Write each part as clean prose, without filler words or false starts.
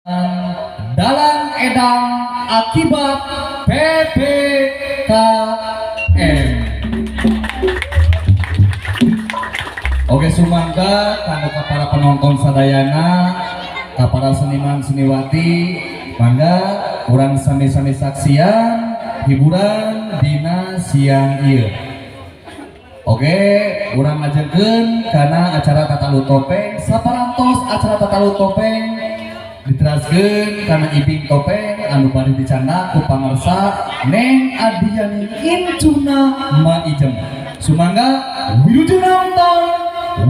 Dalang Edang akibat PPKM. Oke, sumangga kanggo ka para penonton sadayana, ka para seniman seniwati, mangga urang sami-sami saksian hiburan dina siang ieu. Oke, urang ngajengkeun kana acara Tatalu Topeng. Saparantos acara Tatalu Topeng diteraskeun kana ibing topeng anu bade dicandak ku pangersa Neng Adiani Incuna Maijem. Sumangga, wilujeng nonton,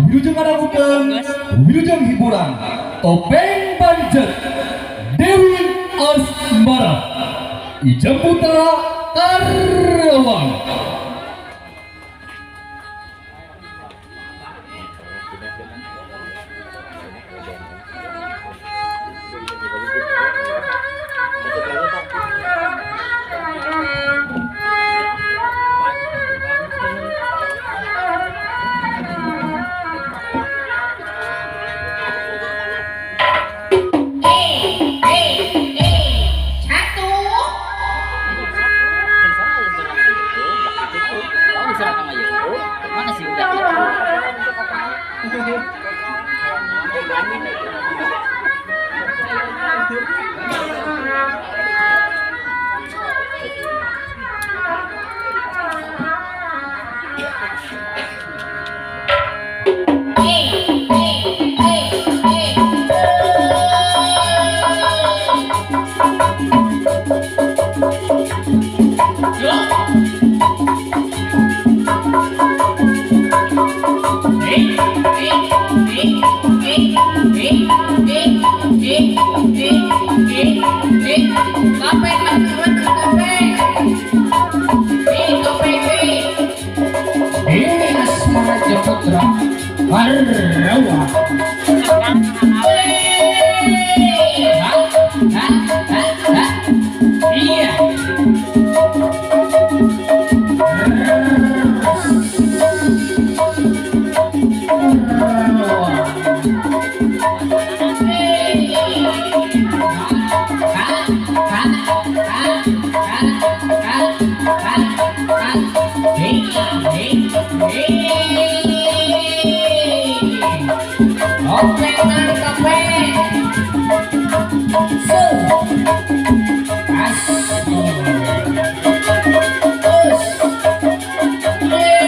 wilujeng ngadangukeun, wilujeng hiburan Topeng Banjet Dewi Asmara, Ijem Putra Karawang. Eh, eh, eh, satu. Mana sih udah? Eh, eh, eh, eh. Yo. Eh, eh, eh, eh, eh, eh, eh, eh, eh, eh. Topeng, mas, mas, topeng. Eh, topeng, eh. Dewi Asmara Putra Karawang. Eh. Hah? Hah? Hah? Hah? Iya. Karawang. Hah? Hah? Hah? Hah? Hah? Hah? Hah? Iya, iya, iya. Topeng, tarik topeng. So. Asik. Terus. Yeay.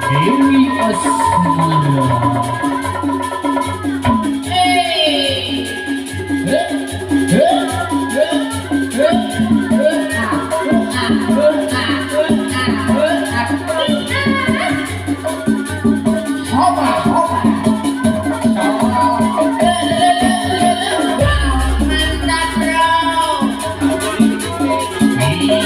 Dewi Asmara. Hey. Eh, eh, eh, eh, eh, ah, eh, ah, eh, ah, eh, ah, eh, ah. Hoba, hoba. Eh, le, le, le, le. Wow, mantap, bro. Iya.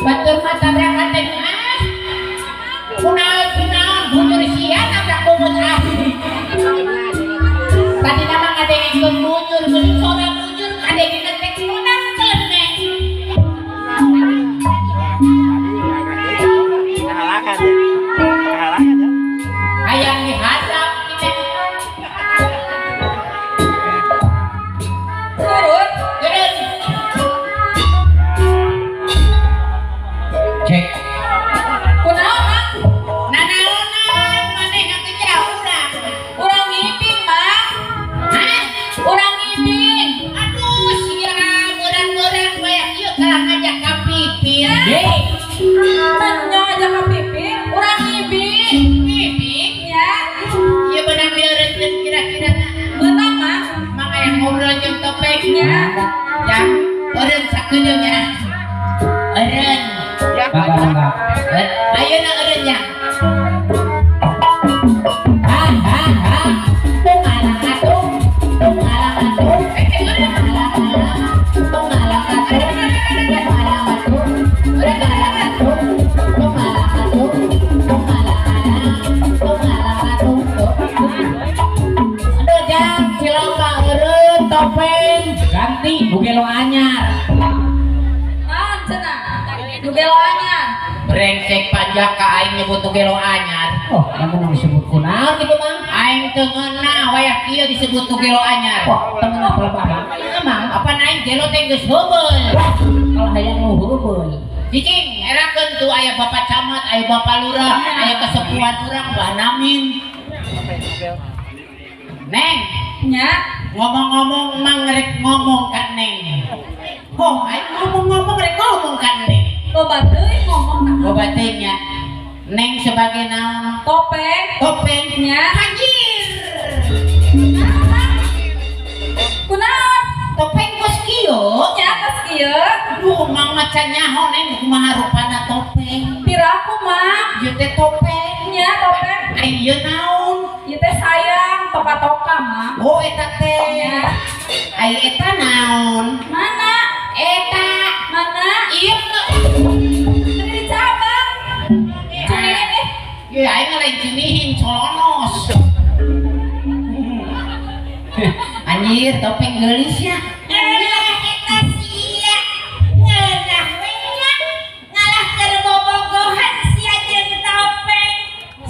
Batur mah tabrakan teh ah. Kunaon kunaon bujur sia nabrak bungut ah. Tadi nama ngadengkeun bujur, geuning sora bujur kadengkeun teh kunaon keleneng. Kehalangan ya. Kehalangan ya. Hayang dihadap kita. Turun. Turun. Cek. Kunaon, Mang? Nanaonan maneh ngakejar urang. Urang ngibing, Mang. Hah? Urang ngibing. Aduh, sia beurang-beurang bae ieu kalah ngajak ka pipir. Menyo aja ka pipir, urang ngibing. Pipir? Ya. Ieu beunang dieureutkeun kira-kira na. Beunang, Mang. Mang aya ngobrol jeung topeng. Ya. Yang eureun sakedeung nya. Eureun. Ya. Mangga mangga. Ayeuna eureun nya. Ha ha ha. Tungalang atung, tungalang atung, tungalang alang, tungalang atung, tungalang atung, tungalang atung, tungalang atung, tungalang alang, tungalang atung. Aduh jang cilaka eureun topeng Ganti nu gelo anyar. Naon cenah? Nu gelo anyar. Brengsek pajak ka aing nyebut nu gelo anyar. Oh, lamun disebut kunaon kitu, Mang? Aing teu ngeunah wayah kieu disebut nu gelo anyar. Wah, teu ngeunah pelebah. Emang Apa aing gelo teh geus heubeul. kalau hayang nu heubeul. Cicing, erakeun tuh aya bapak camat, aya bapak lurah, aya kesepuhan urang Mbah Namin. Neng, Nya, ngomong-ngomong mang rek ngomong ka Neng. Oh, aing ngomong-ngomong rek ngomong ka Neng. Loba teuing ngomong na. Loba teuing nya. Neng sebagai naon? Topeng. Topeng. Nya. Anjir. Kunaon? Topeng kos kieu. Nya kos kieu. Aduh, mang maca nyaho Neng kumaha rupana topeng. Piraku, Mang. Ieu teh topeng. Nya topeng. Ai ieu naon? Ieu teh sayang toka-toka, Mang. Oh, eta teh. Nya. Ai eta naon? Mana? Eta. Mana? Ieu. Ini cabang. Cunihin eh. Ya aing lain cunihin colonos. Anjir, topeng geulis nya. Alah eta sia ngeunah we nya ngalah keur bobogohan sia jeung topeng.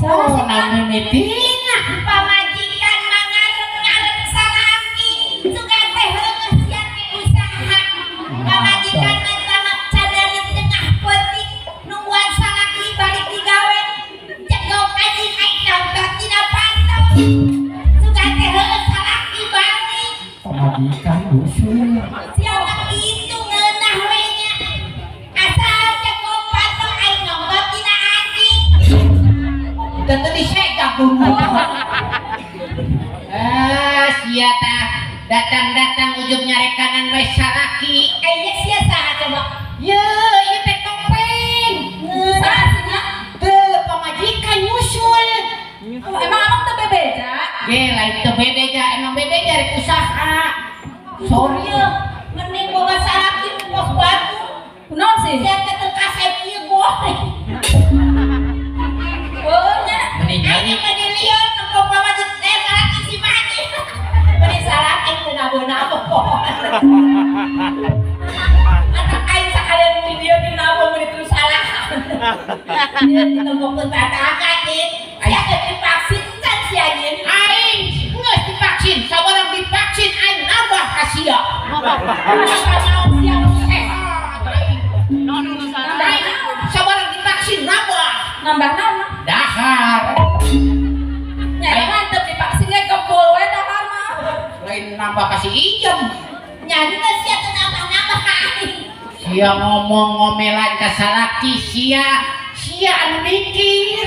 Oh, naon mimitina? Pamajikan mah ngarep-ngarep salaki sugan teh heueuh sia teh usaha. Pamajikan mah tamak cadar di tengah peuting nungguan salaki balik digawe. Cegok anjing aing nonton dina panto. Sugan teh heueuh salaki balik. Pamajikan usul. Siapa gitu ngeunah we nya. Asal cegok panto aing nonton dina anjing. Tentu disegak bumbu. Ah, sia tah datang-datang ujug nyarekanan we salaki. Aya sia saha coba? Ye, ieu teh topeng. Saha sih nya? Teu pamajikan nyusul. Oh, emang abang teu bebeja? Ge lain teu bebeja, emang bebeja rek usaha. Sorry. Ieu mending boga salaki kos batu. Kunaon sih? Sia teh teu kasep ieu goreng. Oh, nya. Mending Aing mah lieur nempo pamajikan teh salaki si Mani. Meni salaki teu nabo-nabo. Anak aing sakalian di dieu dinabo meni terus salah. Ieu ditempokeun tatakan din. Sia teh divaksin kan si anjing. Aing geus divaksin, sabarang divaksin aing nambah ka sia. Apa mau sia nu sehat aing. Nambah naon? Sabarang divaksin nambah. Nambah naon, Mang? Dahar. Nya mantep divaksin ge kebul we dahar mah. Lain nambah kasih ijem. Nya teu sia teu nambah-nambah ka aing. Sia ngomong ngomelan ka salaki sia, sia anu mikir.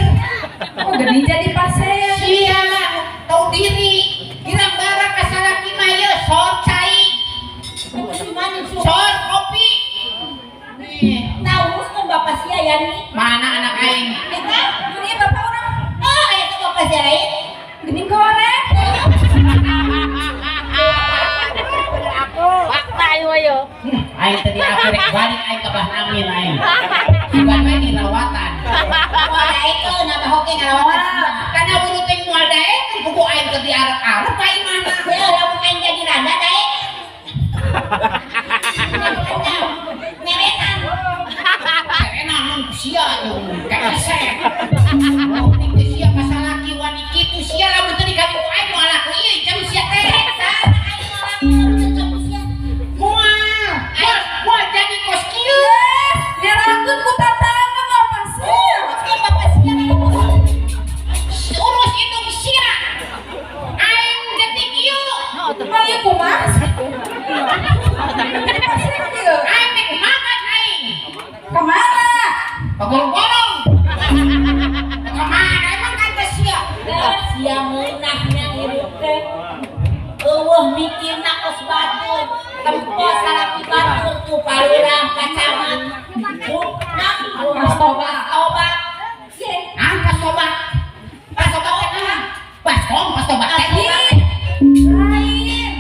Oh, geuning jadi pasien. Sia anu tau diri. Girang bara ka salaki mah ieu sor cai, sor kopi. Nih, Nah, uruskeun bapak sia ya nih. mana anak aing? Eta, Geuning bapak urang. oh eta bapak sia lain. Geuning goreng. Fakta ayo ayo. Aing tadi aku rek balik aing ka Abah Namin aing. Sugan we dirawatan. Moal daekeun abah oge ngarawatan. Karena urutin moal daekeun kuku aing keur diarep-arep ka imahna. Ya lamun aing jadi randa daek. Merenan. Merenan mun sia jeung keesek. Penting teh sia ka salaki wani kitu sia lamun teu dikawin ku aing moal laku ieu jam sia teh. Aing moal laku ieu sia. Moal. Moal jadi kos kieu. Nyerangkeun ku tatangga bapak sia. Uruskeun bapak sia Urus indung sia. Aing detik ieu. Emang ieu kumaha sih? Pasir ieu. Aing nek makan aing. Kemana? Pagorong-gorong. Kemana emang kan teh sia? Sia ngeunahnya hirup teh. Eueuh mikirna kos batur. Tempo salaki batur tuh palurah kacamat. Nah, Pastoba. Pastoba. Nah, pastoba. Pastoba teh naon? Baskom pastoba teh. Lain.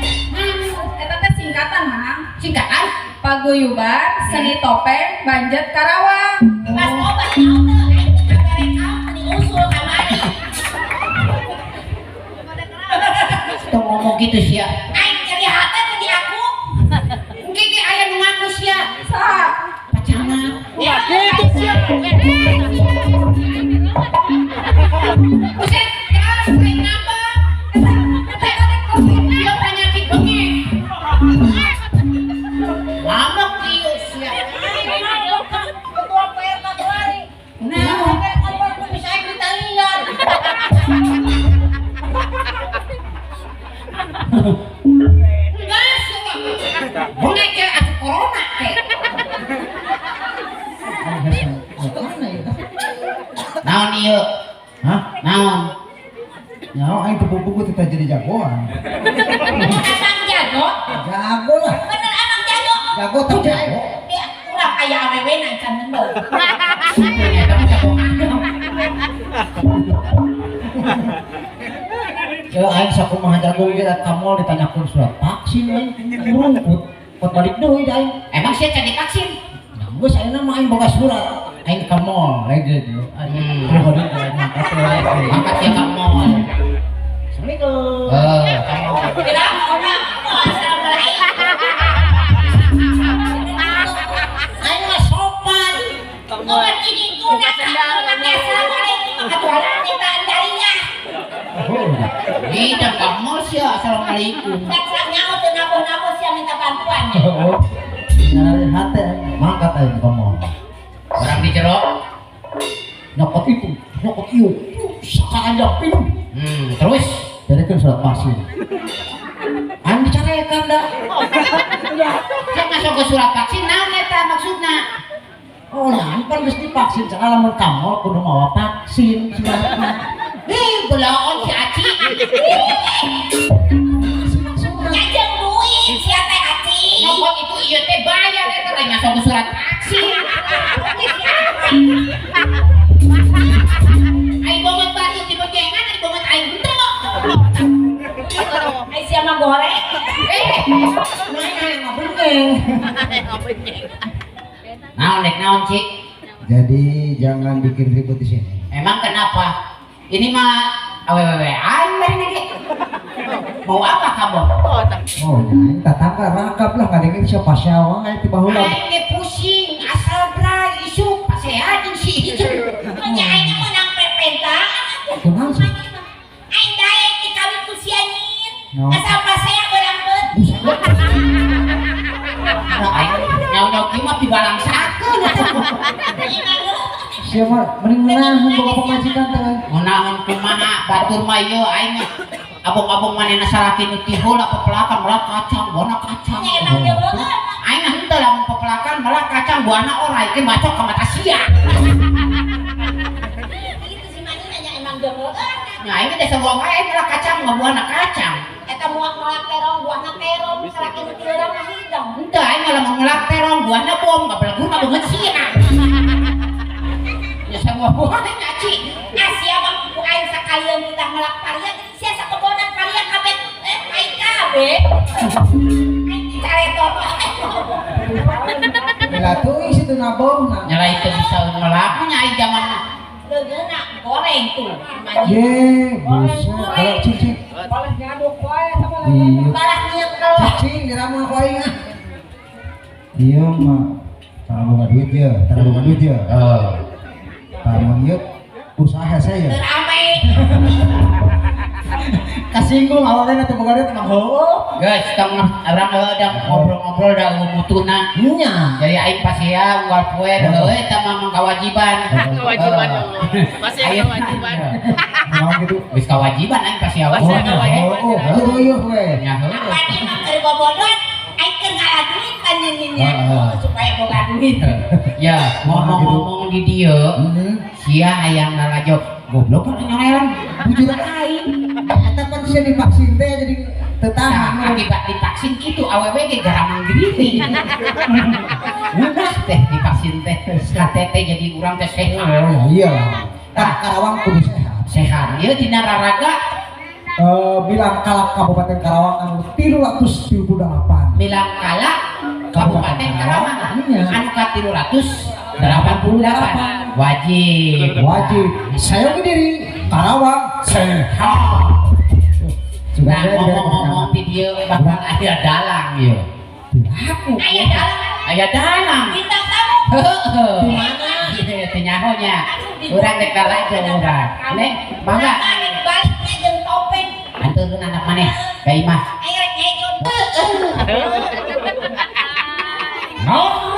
Eta teh singkatan, Mang. Singkatan? Paguyuban Seni Topeng Banjet Karawang. Pastoba naon teu aing teu kabare kaum meni usul kamari. Tong ngomong gitu sia. Aing nyeri hate teh di aku. Engke ge aya nu ngaku sia. Saha? Pacamat. Ya gitu sia. Buset, gas aing nambah. Eta teh covid. Ieu penyakit bengek. Ngamuk ieu sia. Ketua PR kamari. Naon? Bisa aing ditalian. Enggak sia. Bengek ya asup corona teh. Naon ieu? Hah? Naon? Nyawa aing teu puguh teh jadi jagoan. Abang jago. Jago lah. Bener abang jago. Jago teh jago. Dia kurang aya awewe na can nendong. Eta mah jagoan. Ya aing sakumaha jago ge ka mall ditanyakeun surat vaksin aing. Rungkut. Pot balik deui da aing. Emang sia can divaksin? Nah, geus ayeuna mah aing boga surat. Aing ka mall aing gitu. Aing deui aing mangkat we. Mangkat sia ka mall. Assalamualaikum. Eh, ka mall. Bilang orang assalamualaikum. Aing mah sopan. Ngomong gini tuh assalamualaikum atuh minta darinya. Ih, dah ka mall sia. Assalamualaikum. Daksa nyaho teu nabuh-nabuh sia minta bantuan. Oh. Nyari hate aing mangkat aing ka mall. Orang di jero. Nyokot itu, nyokot ieu. Sakaanjak pinuh. Terus Jadikeun surat vaksin. Aing dicarekan da. Sia masuk ke surat vaksin naon eta maksudna? Oh, nah, aing pan geus divaksin cenah lamun ka mall kudu mawa vaksin suratna. Ih, belaon si Aci. Nyajeng duit sia teh Aci. Nyokot itu ieu teh bayar eta lain masuk ke surat vaksin. Aing banget batu di boncengan, aing banget aing henteu. Ai sia mah goreng. Naon dek naon, Cik? Jadi jangan bikin ribut di sini. Emang kenapa? Ini mah awewe aing bari ge. Mau apa kamu? Oh, ya aing tatangga rakap lah kadengin siapa siapa aing ti baheula. Aing ge pusing asal bray isuk pasea jeung si itu. Nya aing meunang pepentaan. Kunaon sih? Aing daek dikawin ku sia nyin. No. Asal pasea beurang beuti. Aing nyaw-nyaw kieu mah pibalangsakeun eta. Sia mah mending ngeunaheun boga pamajikan teh. Ngeunaheun kumaha batur mah ieu aing mah abong-abong manehna salaki nu ti heula pepelakan malah kacang buana kacang. Nya emang jeueuh. Aing mah henteu lamun pepelakan malah kacang buana orai ge bacok ka mata sia. Itu si Mani nanya emang jeueuh. Nya aing ge desa buang wae malah kacang mah buana kacang. Eta muak-muak terong buahna terong salaki nu ti heula mah hidung. Henteu aing mah lamun ngelak terong buahna bom ngabelegur ka beungeut sia. Nya sabuah-buah nya Ci. Asia mah ku aing sakalian kita melak paria jadi sia sakebonan paria kabeh aing kabeh. Aing dicaretot. Heula teuing situ nabongna. Nyalai teu bisa ngelak nya aing zaman Leungeunna goreng tuh. Ye, buset. Kalau cicing. Balas nyaduk wae sama Iya. Balas nyekel. Cicing diramu ku aing ah. Iya mah. Tara boga duit ya, tara boga duit ya. Heeh. Tamun ieu usaha saya. Teu rame. Kasinggung awalnya teu boga duit mah heueuh. Guys, tong urang heueuh da ngobrol-ngobrol da mutuna. Nya. Jadi aing pasea unggal poe heueuh eta mah mah kewajiban. Kewajiban. Masih kewajiban. Naon gitu. Geus kewajiban aing pasea wae. Masih kewajiban. Oh, heueuh we. Nya heueuh. Apanya mah keur bobodon, aing keur ngala duit kan nyeunnya supaya boga duit. Ya, ngomong-ngomong di dieu, sia hayang lalajo goblok kan nyorelan. Bujur aing. Eta pan sia divaksin teh jadi teu tahan. Nah, akibat divaksin kitu awewe ge garamang gini. Udah teh divaksin teh KTT jadi urang teh sehat. Oh iya. Tah Karawang kudu sehat. Sehat. Ieu dina raraga Bilang kalak Kabupaten Karawang anu 378. Bilang kalak Kabupaten Karawang Iya. anu ka 388 wajib. Wajib. Saya diri Karawang sehat. Nah, ngomong-ngomong di dieu bakal aya dalang ieu. Aku. Aya dalang. Aya dalang. Bintang tamu. Heeh. Di mana? Teu nyaho nya. Urang rek lalajo urang. Neng, mangga. Baliknya jeung topeng. Anteurkeun anak maneh ka imah. Ayo rek nyejo. Naon?